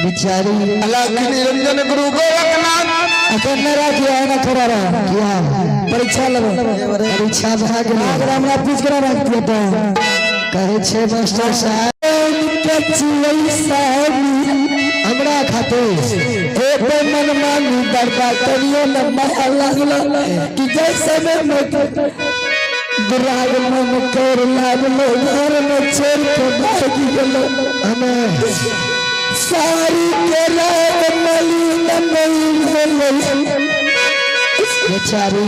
बिचारी अलख निरंजन गुरु गोरखनाथ। अखन नहि राखिए एना खड़ा रह किया परीक्षा लेबै, परीक्षा भए गेलै। हमरा पूछ के राखतियै तऽ कहै छै मास्टर साहब हमरा खातिर एक मनमानी बर्बाद करियो न माया लागलो कि जैसे में दुराग मन कर लागलो, घर में छोड़ के भागी गेलो। हमें सारी के रात मलिन नहीं भेलै बेचारी,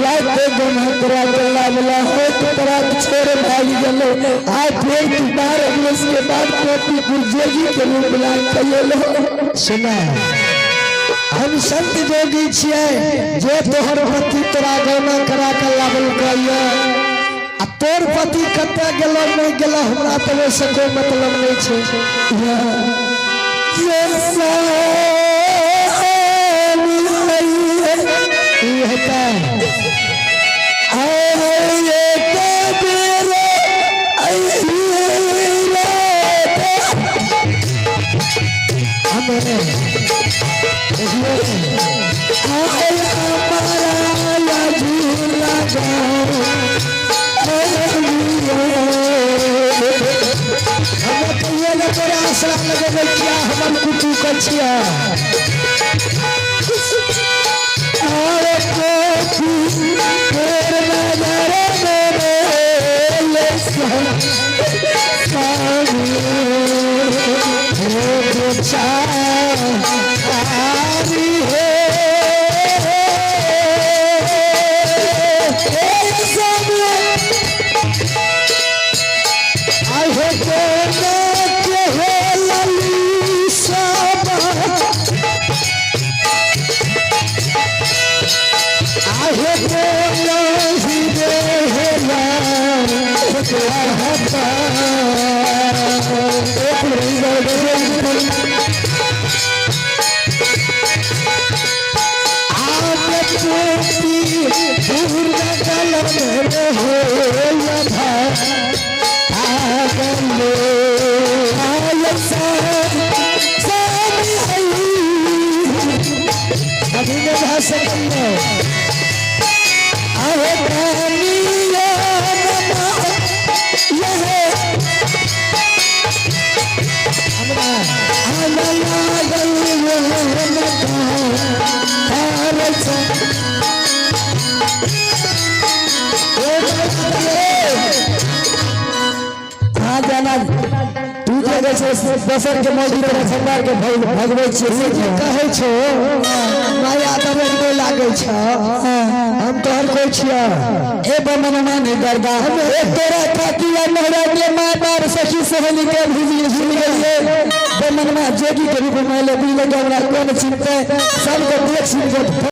रात गमक रात लागला होत रात छोड़ भागी गेलो। आ फिर तू 12 वर्ष के बाद कोटि जोगी के रूप ला कहियो। सुना, हम संत जोगी छियै जे तोहर पति तोरा गौना करा के लाबल कहियो। आ तोर पति कतऽ गेलो नहि गेलो, हमरा तऽ ओहिसँ कोइ मतलब नहि छै। ये ई हेतै हमे देखियौ। हमे कहियो ने तोरा आसरा लगेबै किया, हमर कुटु के छियै। अभी नहीं भा सकैए। अरे दानिया यह हमरा आना लागल। खाना तू जे जे छै दोसर के मौजी तरह सरकार के भगबै छियै से जे कहै छौ माया दर्द नहि लागै छौ। हम तोहर कोइ छियौ ए बमनमा नहि दर्दा ए तोरा खातिर नहरा के माय बाप सखी सहेली के भूल भूल गेलियै। बमनमा जोगी के रूप में ले बुझल हमरा कोन चिंता सबके देख सुन के।